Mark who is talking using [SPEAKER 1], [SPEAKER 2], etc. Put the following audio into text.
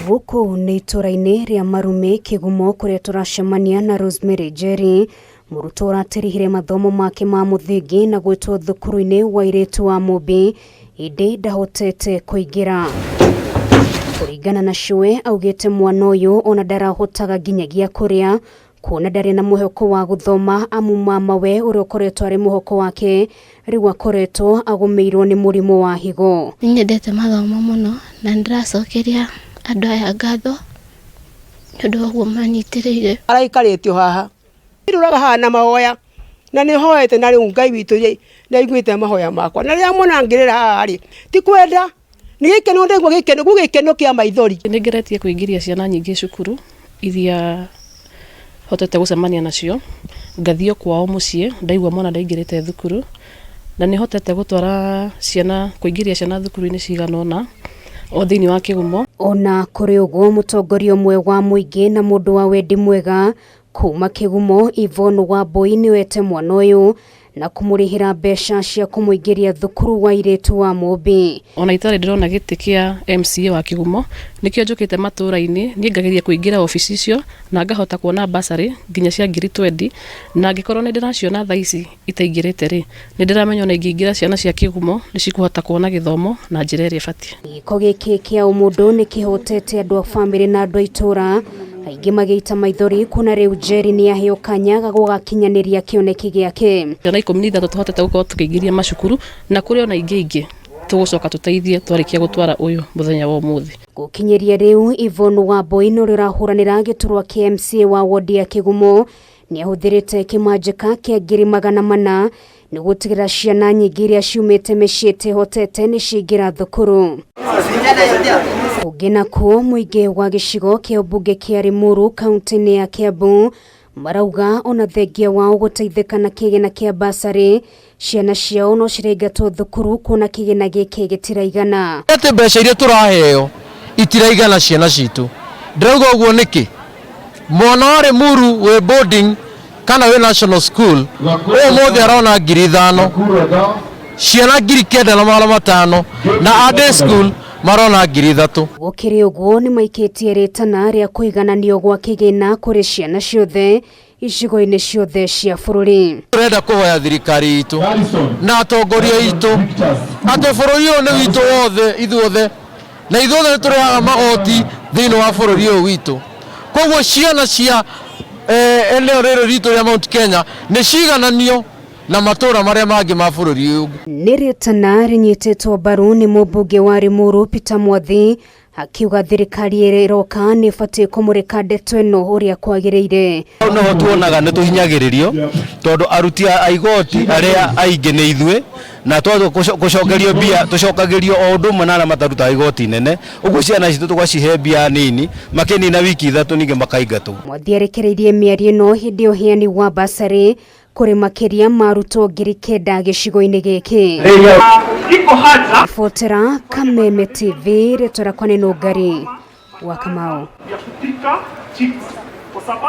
[SPEAKER 1] Gũkũ nĩ itũũra-inĩ rĩa Marume Kĩgumo kũrĩa tũracemania na Rosemary Njeri, mũrutwo ũratirihire mathomo make ma mũthingi na gwĩtwo thukuru-inĩ wa airĩtu wa Mũmbi ĩndĩ ndahotete kũingĩra. Kũringana na cũwe augĩte mwana ũyũ ona ndarahotaga nginyagia kũrĩa kuona ndarĩ na mwĩhoko wa gũthoma amu mamawe ũrĩa ũkoretwo arĩ mwĩhoko wake rĩu akoretwo agũmĩirwo nĩ mũrimũ wa higo.
[SPEAKER 2] Nĩ nyendete mathomo mũno na nĩ ndĩracokeria andũ aya ngatho nĩ ũndũ wa ũguo manyitĩrĩire.
[SPEAKER 3] Araikarĩtio haha ndũraga haha na mahoya na nĩ hoete na rĩu Ngai witũ nĩ aiguĩte mahoya makwa na rĩrĩa mwana angĩrĩra haha rĩ ti kwenda nĩ gĩkeno ndaigua gĩkeno gu gĩkeno kĩa maithori.
[SPEAKER 4] Nĩ ngeretie kũingĩria ciana nyingĩ cukuru iria hotete gũcemania nacio, ngathiĩ kwao mũciĩ ndaigua mwana ndaingĩrĩte thukuru, na nĩ hotete gũtwara ciana kũingĩria ciana thukuru-inĩ cigana ũna o thĩinĩ wa Kĩgumo.
[SPEAKER 1] Ona kũrĩ ũguo mũtongoria ũmwe wa mũingĩ na mũndũ wa wendi mwega kuma Kĩgumo Yvonne Wambui nĩwete mwana ũyũ na kũmũrĩhĩra mbeca cia kũmũingĩria thukuru wa airĩtu wa Mũmbi.
[SPEAKER 4] Ona itarĩ ndĩrona gĩtĩ kĩa MCA wa Kĩgumo nĩkĩo njũkĩte matũra-inĩ niĩ ngageria kũingĩra obici icio na ngahota kuona bursary nginya cia ngiri 20 na angĩkorwo nĩ ndĩraciona thaa ici itaingĩrĩte rĩ nĩ ndĩramenya ona ingĩingĩra ciana cia Kĩgumo nĩ cikũhota kuona gĩthomo na njĩra ĩrĩa ĩbatiĩ.
[SPEAKER 1] Gĩko gĩkĩ kĩa ũmũndũ nĩ kĩhotete andũ a bamĩrĩ na andũ a itũũra aingĩ magĩita maithori kuona rĩu Njeri nĩ aheo kanya ga gũgakinyanĩria kĩoneki gĩake.
[SPEAKER 4] Ciana 13 tũhotete gũkorwo tũkĩingĩria macukuru na kũrĩ ona ingĩ ingĩ tũgũcoka tũteithie twarĩkia gũtwara ũyũ mũthenya wa ũmũthĩ.
[SPEAKER 1] Gũkinyĩria rĩu Yvonne Wambui na ũrĩa ũrahũranĩra gĩturwa kĩa MCA wa wodi ya Kĩgumo nĩ ahũthĩrĩte kĩmanjĩka kĩa 400,000 nĩ gũtigĩrĩra ciana nyingĩ iria ciumĩte mĩciĩ ĩtehotete nĩ ciaingĩra thukuru. Kũngĩ nakuo mũingĩ wa gĩcigo kĩa ũmbunge kĩa Limuru kaunti-inĩ ya Kiambu marauga ona thengia wao gũteithĩka na kĩgĩna kĩa basarĩ ciana ciao no ciraingatwo thukuru kuona kĩgĩna gĩkĩ gĩtiraigana.
[SPEAKER 5] Atĩ mbeca iria tũraheo itiraigana ciana citũ. Ndĩrauga ũguo nĩkĩ? Mwana wa Limuru wĩ boarding kana wĩ national school ũmũthĩ arona 5,000, ciana 9,500 na a day school marona 3,000.
[SPEAKER 1] Gũkĩrĩ ũguo nĩ maikĩtie rĩtana rĩa kũigananio gwa kĩgĩna kũrĩ ciana ciothe icigo-inĩ ciothe cia bũrũri.
[SPEAKER 5] Tũrenda kũhoya thirikari itũ na atongoria aitũ atĩ bũrũri ũyũ nĩ witũ wothe ithuothe na ithuothe nĩ tũrĩhaga magoti thĩinĩ wa bũrũri ũyũ witũ. Koguo ciana cia eneo rĩrĩ ritũ rĩa Mount Kenya nĩ cigananio na matũra marĩa mangĩ ma bũrũri ũyũ.
[SPEAKER 1] Nĩ rĩtana rĩnyitĩtwo mbaru nĩ mũmbunge wa Limuru Peter Mwathi akiuga thirikari ĩrĩa ĩroka nĩ ĩbatiĩ kũmũrĩka ndeto ĩno ũrĩa kwagĩrĩire.
[SPEAKER 5] Hau nĩho tuonaga nĩ tũhinyagĩrĩrio tondũ aruti a igoti arĩa aingĩ nĩ ithuĩ na twatua gũcokerio mbia tũcokagĩrio o ũndũ ũmwe na arĩa matarutaga igoti inene, ũguo ciana citũ tũgacihe mbia nini makĩnina wiki 3 ningĩ makaingatwo.
[SPEAKER 1] Mwathi arekereirie mĩario ĩno hĩndĩ ya ũheani wa basarĩ kũrĩ makĩria ma arutwo 9,000 gĩcigo-inĩ gĩkĩ. Ribotera Kameme TV, rĩtwa rĩakwa nĩ Nũngari wa Kamau.